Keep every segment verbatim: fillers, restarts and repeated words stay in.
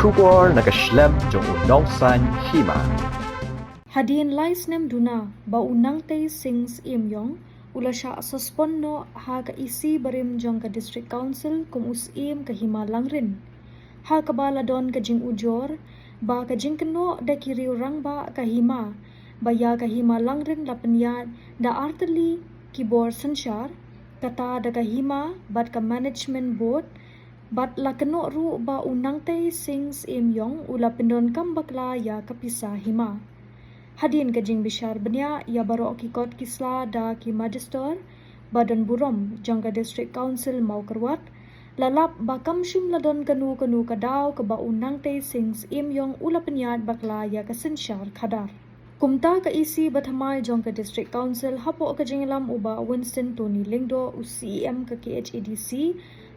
Khubor na ka shlem jong u nongsaiñ hima. Hadien lai snem duna ba u Nangtei Singh Syiem Yong u la shah suspend noh ha ka E C barim jong ka District Council kum u Syiem ka Hima Langrin. Ha kaba la don ka jingujor ba ka jingkynnoh da ki riew rangbah ka hima ba ïa ka Hima Langrin la pynïaid da artylli ki bor synshar, kata da ka hima bad ka Management Board, bad la kynnoh ruh ba u Nangtei Singh Syiem Yong u la pyndonkam bakla ïa ka pisa hima. Hadien ka jingbishar bniah ïa baroh ki kot ki sla da ki magistrate ba don burom jong ka District Council Mawkyrwat, la lap ba kam shym la don kano kano ka daw kaba u Nangtei Singh Syiem Yong u la pynïaid bakla ïa ka synshar khadar. Kumta ka E C bathymmai jong ka District Council hapoh ka jingïalam u Bah Winston Tony Lyngdoh, u C E M ka K H A D C,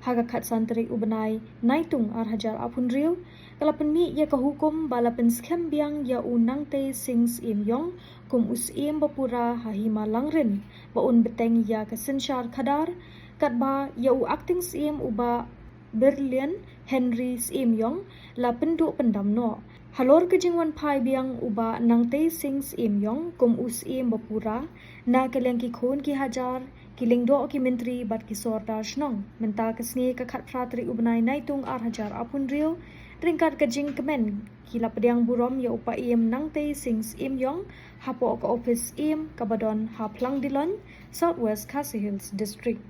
ha ka khatsan tarik u bnai Naitung ar hajar arphew hynriew, ka la pynmih ïa ka hukum ba la pynskhem biang ïa u Nangtei Singh Syiem Yong kum u Syiem bapura ha Hima Langrin ba un bteng ïa ka synshar khadar, katba ïa u Acting Syiem u Bah Brilliant Henry Syiem Yong la pynduh pyndam noh. Halor ka jingwan phai biang u Bah Nangtei Singh Syiem Yong kum u Syiem bapura, na ka liang ki khun ki hajar, ki lyngdoh ki myntri bad ki sordar shnong, mynta ka sngi ka khatphra tarik u bnai Naitung ar hajar arphew hynriew, ryngkat ka jingkmen ki la pdiang burom ïa u Syiem Nangtei Singh Syiem Yong hapoh ka ophis Syiem kaba don ha Phlangdilon, South West Khasi Hills District.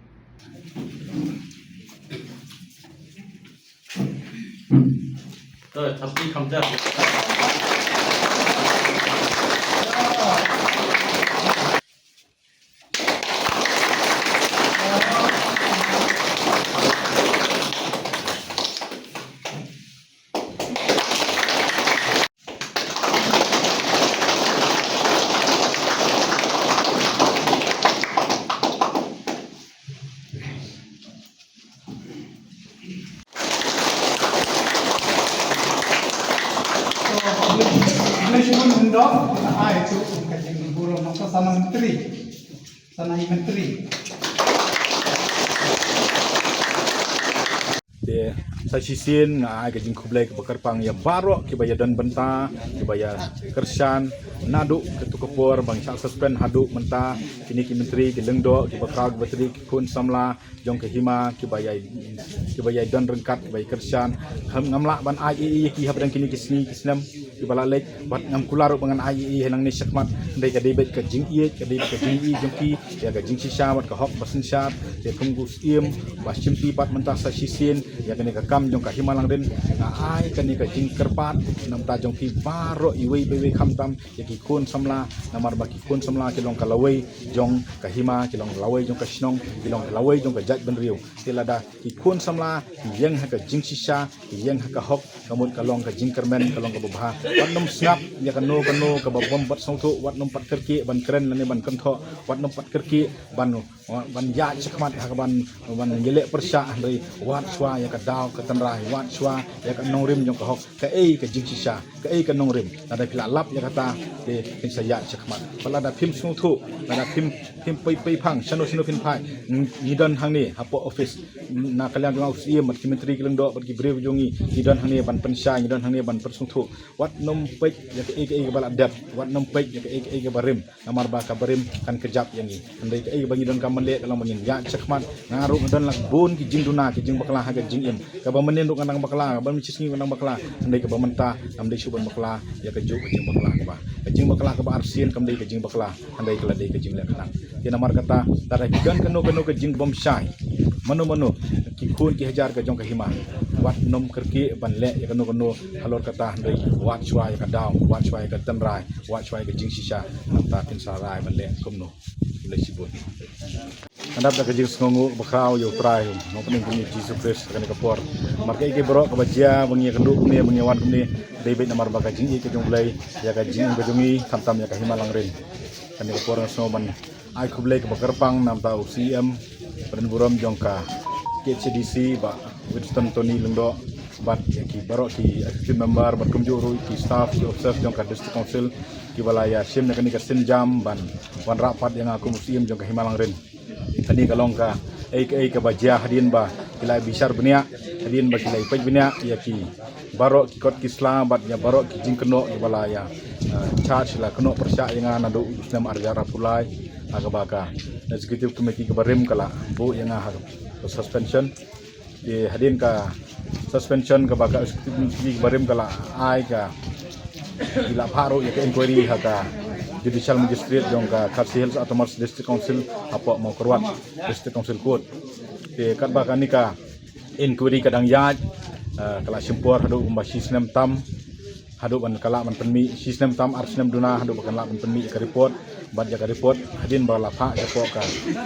Sana menteri. Te sa shisien nga ai ka jingkhublei kaba kyrpang ïa baroh kiba ïa don bynta, kiba ïa kyrshan naduh katto ka por ba ngi shah suspend haduh mynta, kine ki myntri, ki lyngdoh, kiba khraw, kiba tri, ki khun samla jong ka hima, kiba ïa, kiba ïa don ryngkat, kiba ïa kyrshan. Ngam lah ban ai ei ei ïa ki hapdeng kine ki sngi ki snem kiba la leit, bad ngam kular ruh ba ngan ai ei ei ha nangne shakhmat. Hynrei ka dei beit ka jingïeit, ka dei beit ka jingïeit jong ki ïa ka jingshisha bad ka hok ba synshar. Te kum u Syiem ba shimti pat mynta sa shisien ïa kane ka kam jong ka Hima Langrin, nga ai kane ka jingkyrpad na bynta jong phi baroh iwei pa iwei, khamtam ïa ki khun samla, namar ba ki khun samla ki long ka lawei jong ka hima, ki long lawei jong ka shnong, ki long lawei jong ka jaitbynriew. Te lada ki khun samla ki ïeng ha ka jingshisha, ki ïeng ha ka hok, ka mut ka long ka jingkyrmen, ka long kaba bha. Wat nym sngap ïa kano kano kaba bym pat sngewthuh, wat nym pat kyrkieh ban kren lane ban kynthoh, wat nym pat kyrkieh ban, ban ïaid shakhmat ha kaban, ban ïaleh pyrshah. Hynrei wat shuwa ïa ka daw ka tynrai, wat shuwa ïa ka nongrim jong ka hok. Kaei ka jingshisha, kaei ka nongrim? Lada phi la lap ïa kata, te phin sa ïaid shakhmat. Bad lada phim sngewthuh, lada phim, phim pei pei phang shano shano phin phai, ngi don hangne hapoh office. Na ka liang jong u Syiem bad ki myntri ki lyngdoh bad ki briew jong ngi, ngi don hangne ban pynshai, ngi don hangne ban pynsngewthuh. Wat nym peit ïa kaei kaei kaba la dep, wat nym peit ïa kaei kaei kaba rim, namar ba kaba rim kan kjap ïa ngi. Hynrei kaei kaba ngi donkam ban leh ka long ba ngin ïaid shakhmat. Nga ruh nga don la bun ki jingduna, ki jingbakla ha ka jingim. Kaba mynnin ruh nga dang bakla, kaba mynnin shi sngi nga dang bakla. Hynrei kaba mynta ngam dei shuh ban bakla ïa kajuh ka jingbakla kaba, ka jingbakla kaba arsien kam dei ka jingbakla. Hynrei ka la dei ka jingleh khnang. Te namar kata, lada ki don kano kano ka jingbymshai, mano mano, ki khun ki hajar ka jong ka hima, wat nym kyrkieh ban leh ïa kano kano halor kata. Hynrei wat shuwa ïa ka daw, wat shuwa ïa ka tynrai, wat shuwa ïa ka jingshisha. Nangta phin sa rai ban leh kumno. Khublei shibun. Ngan dap da ka jingsngewnguh bakhraw ïa U Trai, U Nongpynim jong ngi Jisu Khrist ha kane ka por. Namar kaei kaei baroh kaba jia, ba ngi ïakynduh kumne, ba ngi wan kumne, dei beit namar ba ka jingïeit ka jong U Blei ïa ka jingim ka jong ngi, khamtam ïa ka Hima Langrin. Kane ka por nga sngew ban ai khublei kaba kyrpang na bynta u C E M, ba don burom jong ka K H A D C, Bah Winston Tony Lyngdoh, bad ïa ki baroh ki executive member, bad kumjuh ruh ki staff, ki officers jong ka District Council, kiba la ïashim ïa kane ka sienjam ban wanrah pat ïa nga kum u C E M jong ka Hima Langrin. Kane ka long kaei kaei kaba jia hadien ba ki la bishar bniah Hadien ba ki la ïapeit bniah ïa ki baroh ki kot ki sla bad ïa baroh ki jingkynnoh kiba la ïa, ah, charge la kynnoh pyrshah ïa nga naduh u snem arhajar arphew lai, ha kaba ka executive committee kaba rim ka la buh ïa nga ha ka suspension. Te hadien ka suspension kaba ka executive committee kaba rim ka la ai, ka ki la phah ruh ïa ka inquiry ha ka judicial magistrate jong ka Khasi Hills Autonomous District Council hapoh Mawkyrwat District Council Court. Te katba kane ka inquiry ka dang ïaid, ah, ka la shim por haduh kumba shi snem tam, haduh ban ka lah ban pynmih, shi snem tam ar snem duna haduh ba ka lah ban pynmih ïa ka report. Bad ïa ka report hadien ba la phah ïa ka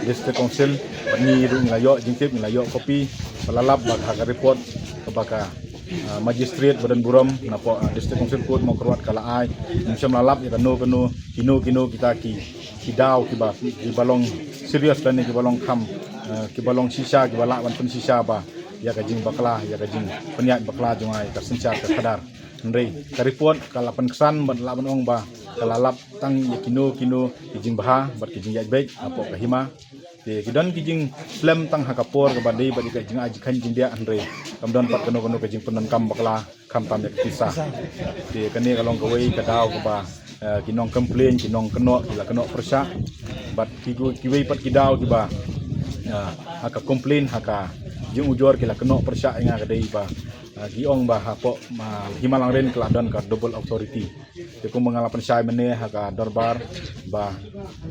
District Council, bad ngi ruh ngi la ïoh jingtip, ngi la ïoh copy, ba la lap ba ha ka report kaba ka, ah, magistrate ba don burom napoh, ah, District Council Court Mawkyrwat ka la ai, ngim shym la lap ïa kano kano, kino kino kita ki, ki daw kiba, kiba long serious lane kiba long kham, ah, kiba long shisha, kiba lah ban pynshisha ba ïa ka jingbakla, ïa ka jingpynïaid bakla jong nga ïa ka synshar ka khadar. Hynrei ka report ka la pynksan bad lah ban ong ba ka la lap tang ïa kino kino ki jingbha bad ki jingïaid beit hapoh ka hima. Te ki don ki jingslem tang ha ka por kaba dei bad ïa ka jingai jingkheiñ jingdiah, hynrei kam don pat kano kano ka jingpyndonkam bakla khamtam ïa ka pisa. Te kane ka long kawei ka daw kaba, eh, ki nong complain, ki nong kynnoh, ki la kynnoh pyrshah. Bad ki gu-, kiwei pat ki daw kiba, eh, ha ka complain, ha ka jingujor ki la kynnoh pyrshah ïa nga ka dei ba, eh, ki ong ba hapoh, ah, Hima Langrin ka la don ka double authority. Te kumba nga la pynshai mynne ha ka dorbar ba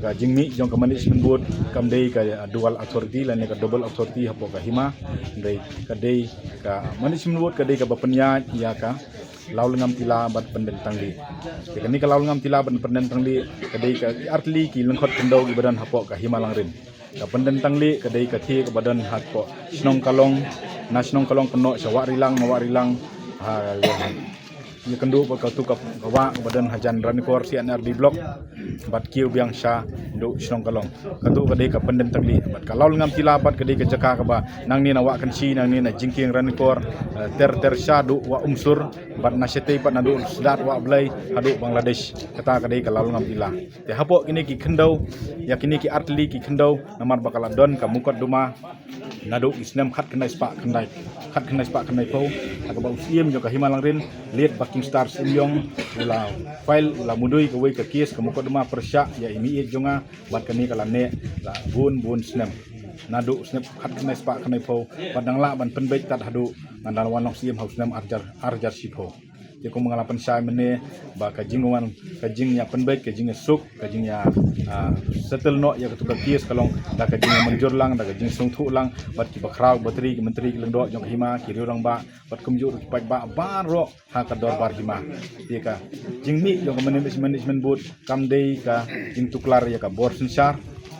ka jingmih jong ka management board kam dei ka dual authority lane ka double authority hapoh ka hima. Hynrei ka dei ka management board ka dei kaba pynïaid ïa ka Lawlyngam Tila bad Pyndentanglieh. Te kane ka Lawlyngam Tila bad Pyndentanglieh ka dei ka artylli ki lyngkhot khyndew kiba don hapoh ka Hima Langrin. Ka Pyndentanglieh ka dei ka thie kaba don hapoh shnong Kalong, na shnong Kalong kynnoh sha Wahrilang, na Wahrilang ha ïakynduh bad katu ka, ka wah kaba don hajan Ranikor C and R D block, bad kiew biang sha duh shnong Kalong. Katu ka dei ka Pyndentanglieh. Bad ka Lawlyngam Tila pat ka dei ka jaka kaba nangne na Wah Kynshi, nangne na jingkieng Ranikor, eh, ter ter sha duh Wah Umsur, bad na shatei pat naduh Sdat Wah Blei haduh Bangladesh. Kata ka dei ka Lawlyngam Tila. Te hapoh kine ki khyndew, ïa kine ki artylli ki khyndew, namar ba ka la don ka mukotduma naduh ki snem khatkhyndai spah khyndai, khatkhyndai spah khyndaiphew, ha kaba u Syiem jong ka Hima Langrin, Late Bucking Star Syiem Iong, u la file, u la mudui kawei ka case, ka mukotduma pyrshah ïa i meiieit jong nga, bad kane ka la neh la bun bun snem. Naduh snem khatkhyndai spah khyndaiphew, bad dang lah ban pynbeit tad haduh ngan da wan long Syiem ha u snem arhajar, arhajar shiphew. Te kumba nga la pynshai mynne ba ka jingwan, ka jingïapynbeit, ka jingïasuk, ka jingïa, ah, settle noh ïa katu ka case ka long da ka jingmynjur lang, da ka jingsngewthuh lang bad kiba khraw, batri, ki myntri, ki lyngdoh jong ka hima, ki riew rangbah bad kumjuh ruh ki paidbah baroh ha ka dorbar hima. Te ka jingmih jong ka manage-, management board kam dei ka jingtuklar ïa ka bor synshar,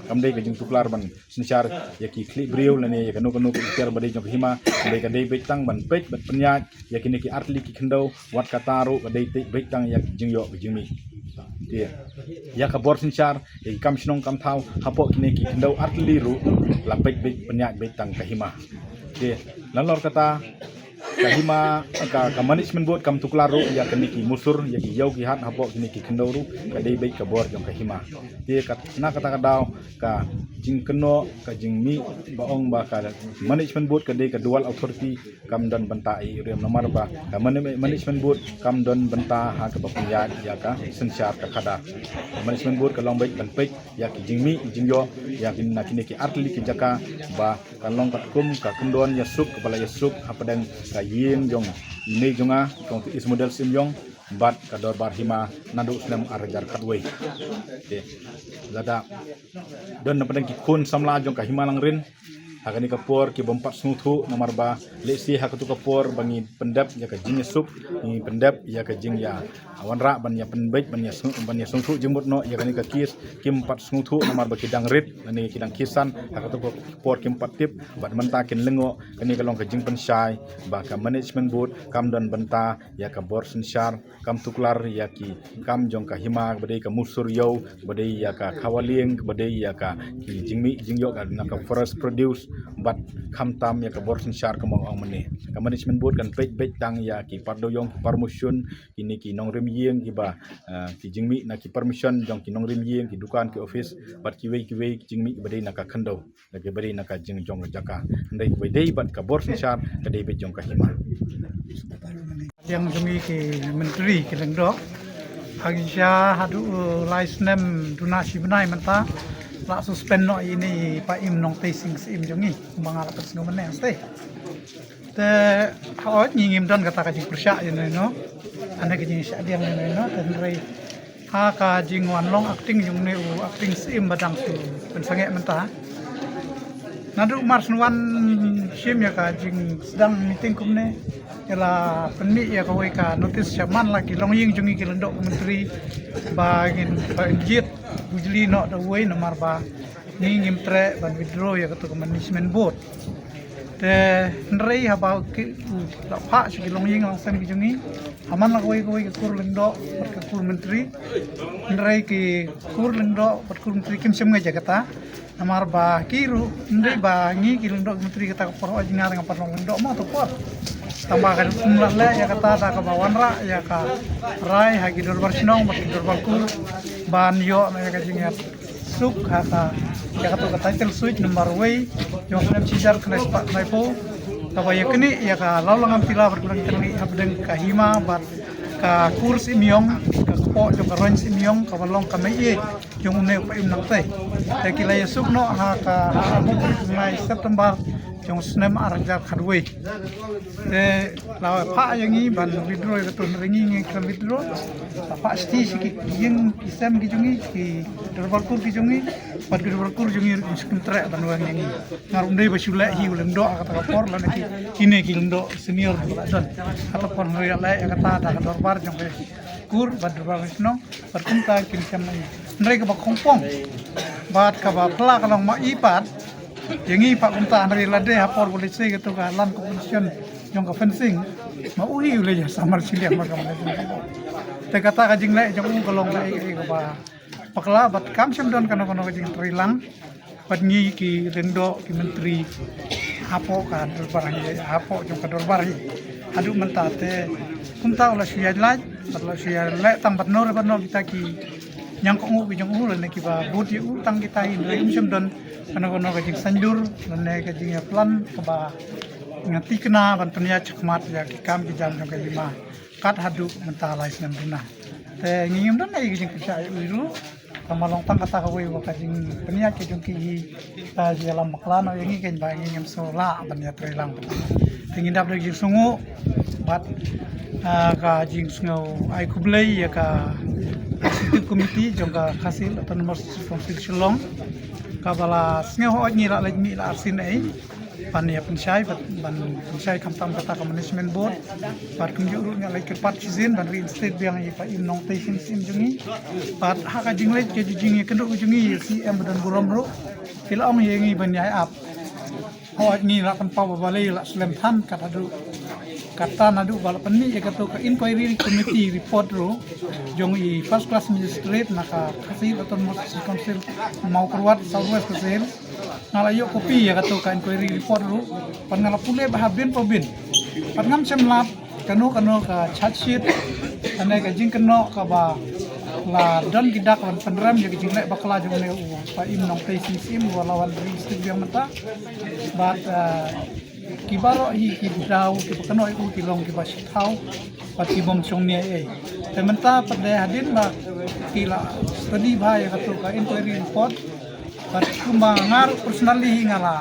kam dei ka jingtuklar ban synshar ïa ki khlieh briew lane ïa kano kano ka ikhtiar ba dei jong ka hima. Ka dei, ka dei beit tang ban peit bad pynïaid ïa kine ki artylli ki khyndew, wat kata ruh ka dei beit tang ïa ka jingïoh ka jingmih. Te ïa ka bor synshar, ïa ki kam shnong kam thaw hapoh kine ki khyndew artylli ruh la peit beit, pynïaid beit tang ka hima. Te nalor kata, ka hima, ka, ka management board kam tuklar ruh ïa kine ki musur, ïa ki ïew ki hat hapoh kine ki khyndew ruh, ka dei beit ka bor jong ka hima. Te ka, na kata ka daw ka jingkynnoh, ka jingmih ba ong ba ka management board ka dei ka dual authority, kam don bynta ei ei ruh, namar ba ka mana-, management board kam don bynta ha kaba pynïaid ïa ka synshar ka khadar. Ka management board ka long beit ban peit ïa ki jingmih jingïoh ïa ki, na kine ki artylli ki jaka ba ka long katkum ka kyndon ïasuk kaba la ïasuk hapdeng ka ïing jong ine jong nga, jong i Ismudel Syiem Iong, bad ka dorbar hima naduh snem arhajar khatwei. Te lada don napdeng ki khun samla jong ka Hima Langrin ha kane ka por ki bym pat sngewthuh, namar ba lehse ha katu ka por ba ngi pyndep ïa ka jingïasuk, ngi pyndep ïa ka jingïa, ah, wanrah ban ïa pynbeit, ban ïa sngew-, ban ïa sngewthuh jingmut noh ïa kane ka case, kim pat sngewthuh namar ba ki dang rit lane ki dang kisan, ha katu ka por kim pat tip. Bad mynta kin lyngngoh, kane ka long ka jingpynshai ba ka management board kam don bynta ïa ka bor synshar, kam tuklar ïa ki kam jong ka hima, kaba dei ka musur ïew, kaba dei ïa ka khawa lieng, kaba dei ïa ka ki jingmih jingïoh ka na ka forest produce, bad khamtam ïa ka bor synshar kumba ong mynne. Ka management board kan peit beit tang ïa ki par dewïong, ki par mynsiem, kine ki nongrim ïing kiba, eh, ki jingmih na ki permission jong ki nongrim ïing, ki dukan, ki office, bad kiwei kiwei ki jingmih kiba dei na ka khyndew, da kiba dei na ka jingjong ka jaka. Hynrei kiba dei bad ka bor synshar ka dei beit jong ka hima. Ïa jong ngi ki myntri ki lyngdoh, ha ki sha haduh, eh, lai snem duna shi bnai mynta la suspend noh ïa ine i Paiem Nongtei Sing Syiem jong ngi, kumba nga la pynsngew mynne. Te hooid, ngi ngim don kata ka jingpyrshah ïa ino ino, ane ka jingshah diang ïa ino ino. Te hynrei ha ka jingwan long acting jong une u acting Syiem ba dang shu pynsangeh mynta, naduh mar shu wan shim ïa ka jingsdang meeting kumne, ïa la pynmih ïa kawei ka notice sha man la ki longïing jong ngi ki lyngdoh ki myntri ba ngin, ba ngin jied bujli noh da uwei namar ba ngi ngim treh ban withdraw ïa kato ka management board. Te hynrei haba ki, u la phah sha ki longïing longsem ki jong ngi, ha man la kawei kawei ka kur lyngdoh bad ka kur myntri, hynrei ki kur lyngdoh bad kur myntri kim shym ngeit ïa kata. Namar ba ki ruh, hynrei ba ngi ki lyngdoh ki myntri kata ka por, hooid, nga ruh nga pat long lyngdoh mo to por. Tangba ka kum la leh ïa kata da kaba wanrah ïa ka rai ha ki dorbar shnong bad ki dorbar kur ban ïoh na ïa ka jingïap suk ha ka, ïa kato ka title suit number wei jong snem shi hajar khyndai spah khyndai phew, kaba ïa kane ïa ka Lawlangam Tila bad Kulang Tyrli hapdeng ka hima bad ka kur Syiem Ïong, ka kpoh jong ka roin Syiem Ïong kaba long ka mei jong une u Paiem Nongtei. Te ki la ïa suk noh ha ka, ha ka arphew tarik u bnai September jong snem ar hajar khatwei. Te la phah ïa ngi ban withdraw ïa kato, hynrei ngi ngim withdraw. La phah shithi sha ki ïing ki sem ki jong ngi, ki dorbar kur ki jong ngi, bad ki dorbar kur jong ngi ruh kim treh ban weng ïa ngi. Nga ruh ym dei ba shu leh hi u lyngdoh ha kata ka por, lane ki, kine ki lyngdoh senior ba la don. Kata por hynrei la leh ïa kata da ka dorbar jong ka kur bad dorbar shnong bad kumta kim shem ei. Hynrei kaba khongpong bad kaba pla ka long ma i pat ïa ngi pat kumta, hynrei lada ha por ba leit sei kato ka land compensation jong ka fencing, ma u hi u leit ïa samar shiliang ma ka management. Te kata ka jingleh jong u ka long kaei kaei kaba bakla bad kam shym don kano kano ka jingtreilang. Bad ngi ki lyngdoh ki myntri hapoh ka dorbar hi, hapoh jong ka dorbar hi haduh mynta te kumta u la shu ïaid lait bad la shu ïaid leh tang bad no re bad no kita ki ñiangkohnguh ki jong u lane kiba bud ïa u tang kita hi, hynrei um shym don kano kano ka jingsaiñdur lane ka jingïaplan kaba nga thikna ban pynïaid shakhmat ïa ki kam ki jam jong ka hima kat haduh mynta lai snem duna. Te ngi ngim don ei ka jingpyrshah ïa u ruh. Ka ma long tang kata kawei wa ka jingpynïaid ka jong ki hi, ka jingïalam bakla noh ïa ngi, kein ba ngi ngim sngewlah ban ïatreilang. Te ngi dap da ka jingsngew bad, ah, ka jingsngew ai khublei ïa ka executive committee jong ka Khasi Hills Autonomous Council Shillong, kaba la sngew hooid ngi la leit mih la arsien ei ban ïa pynshai, ban, ban pynshai khamtam kata ka management board. Bad kumjuh ruh ngi la kyrpad shisien ban reinstate biang ïa i Paiem Nongtei Sing Syiem jong ngi. Bad ha ka jingleit ka jingïakynduh ka jong ngi ïa i C E M ba don burom ruh, i la ong ïa ngi ban ïai ap. Hooid ngi la pynpaw ba balei la slem than, kat haduh, kat than haduh ba la pynmih ïa kato ka inquiry committee report ruh jong i first class magistrate na ka Khasi Hills Autonomous Council Mawkyrwat, South West Khasi Hills. Nga la ïoh copy ïa kato ka inquiry report ruh, bad nga la pule bha bin pa bin. Bad ngam shym lap kano kano ka charge sheet, kane ka jingkynnoh kaba la don ki dak ban pynrem ïa ka jingleh bakla jong une u Paiem Nongtei Sing Syiem uba la wan reinstate biang mynta. Bad, eh, ki baroh hi ki daw kiba kynnoh ïa u ki long kiba shithaw bad ki bym shong nia ei. Te mynta pat de hadien ba ki la study bha ïa kato ka inquiry report, bad kumba nga ruh personally hi nga la,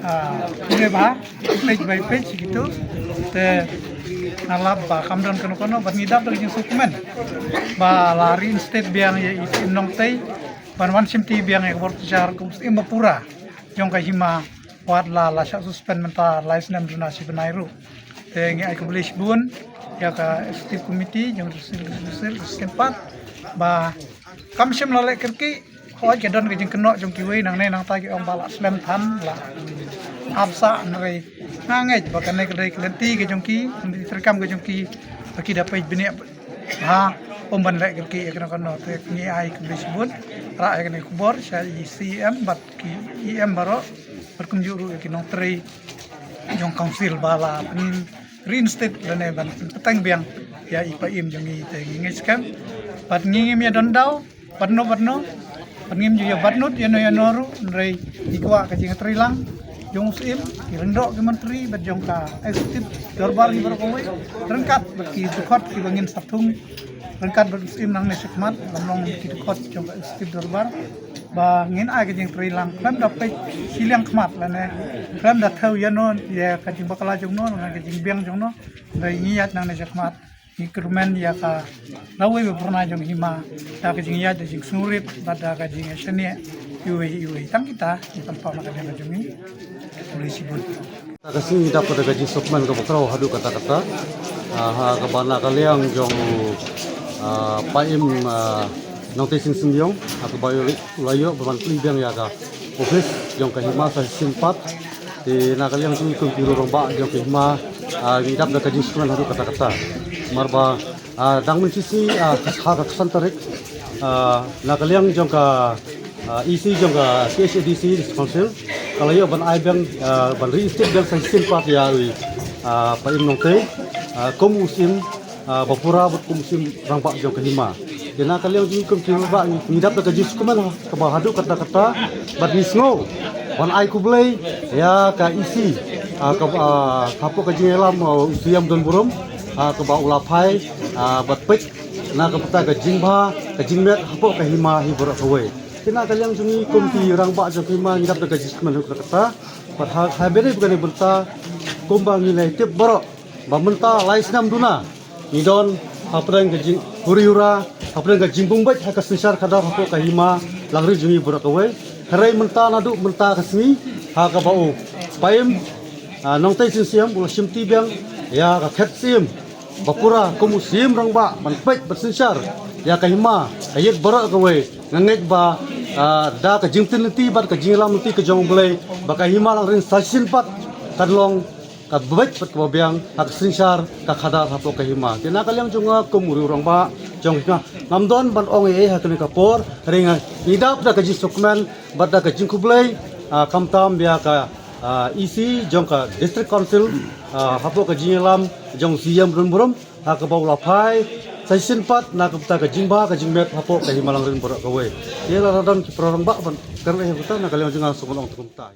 ah, pule bha page by page gitu. Te nga lap ba kam don kano kano, bad ngi dap da ka jingsngewkmen ba la reinstate biang ïa i Paiem Nongtei ban wan shimti biang ïa ka bor synshar kum Syiem ba pura jong ka hima wat la la shah suspend mynta lai snem duna shi bnai ruh. Te ngi ai khublei shibun ïa ka executive committee jong ka Khasi Hills Autonomous Council, Khasi Hills Autonomous Council ba kam shym la leh kyrkieh. Hooid ka don ka jingkynnoh jong kiwei nangne nangta ki ong ba la slem than, la ap sah, hynrei nga ngeit ba kane ka dei ka lynti ka jong ki, lynti treikam ka jong ki ba ki da peit bniah bha, ym ban leh kyrkieh ïa kano kano. Te ngi ai khublei shibun, rah ïa kane ka khubor sha i C E M bad ki E M baroh. Bad kumjuh ruh ïa ki nongtrei jong council ba la pynreinstate lane ban pynbteng biang ïa i Paiem jong ngi, te ngi ngeit skhem. Bad ngi ngim ïa don daw, bad no, bad no, bad ngim ju ïa bad nud ïa no ïa no ruh, hynrei ngi kwah ka jingtrei lang jong u Syiem, ki lyngdoh ki myntri bad jong ka executive dorbar ngi baroh kawei, ryngkat bad ki dkhot kiba ngin sa thung ryngkat bad u Syiem nangne shakhmat, ban long ki dkhot jong ka executive dorbar, ba ngin ai ka jingtrei lang khlem da peit shiliang khmat lane khlem da thew ïa no ïa ka jingbakla jong no lane ka jingbiang jong no. Hynrei ngi ïaid nangne shakhmat, ngi kyrmen ïa ka lawei ba pyrnai jong hima da ka jingïaid, da jingsngewrit bad da ka jingïashaniah iwei iwei. Tang kita ngi pynpaw na ka liang ka jong ngi. Khublei shibun. Kata ka sngi ngi dap da ka jingsngewkmen kaba khraw haduh katta katta. Ah, ha kaba na ka liang jong u, ah, Paiem, ah, Nongtei Sing Symbiong, ha kaba u la ïoh ban plie biang ïa ka office jong ka hima sa shisien pat. Te na ka liang jong ngi kum ki rangbah jong ka hima, ah, ngi dap da ka jingsngewkmen haduh katta katta. Namar ba, ah, dang mynshisngi, ah, ha ka khatsan tarik, ah, na ka liang jong ka, ah, E C jong ka T H A D C District Council ka la ïoh ban ai biang, ah, ban reinstate biang sa shisien pat ïa u, ah, Paiem Nongtei, ah, kum u Syiem, ah, ba pura bad kum u Syiem rangbah jong ka hima. Te na ka liang jong ngi kum ki rangbah ngi, ngi dap da ka jingsngewkmen kaba haduh katta katta bad ngi sngew ban ai khublei ïa ka E C, ah, ka, ah, hapoh ka jingïalam, ah, u Syiem Donburom, ah, kaba u la phai, ah, bad peit na ka bynta ka jingbha ka jingmet hapoh ka hima hi baroh kawei. Te na ka liang jong ngi kum ki rangbah jong ka hima ngi dap da ka jingsngewkmen haduh katta katta. Bad ha, ha bynta kane bynta kumba ngi la tip baroh ba mynta lai snem duna ngi don hapdeng ka jingkuri ura, hapdeng ka jingbym beit ha ka synshar khadar hapoh ka hima Langrin jong ngi baroh kawei. Hynrei mynta naduh mynta ka sngi ha kaba u Paiem, ah, Nongtei Sing Syiem u la shimti biang ïa ka khet Syiem ba pura kum u Syiem rangbah ban peit ban synshar ïa ka hima ka ïit baroh kawei. Nga ngeit ba, ah, da ka jingtip lynti bad ka jingïalam lynti ka jong u Blei ba ka hima Langrin sa shisien pat kan long kaba beit bad kaba biang ha ka synshar ka khadar hapoh ka hima. Te na ka liang jong nga kum u rangbah jong ka hima ngam don ban ong ei ei ha kane ka por, hynrei ngi dap da ka jingsngewkmen bad da ka jingkhublei, ah, khamtam ïa ka, ah, E C jong ka District Council, ah, hapoh ka jingïalam jong u Syiem Donburom ha kaba u la phai sa shisien pat na ka bynta ka jingbha ka jingmet hapoh ka hima Langrin baroh kawei. Te lada don ki para rangbah ban kren ei ei ha kata, na ka liang jong nga sngewbha ong kumta.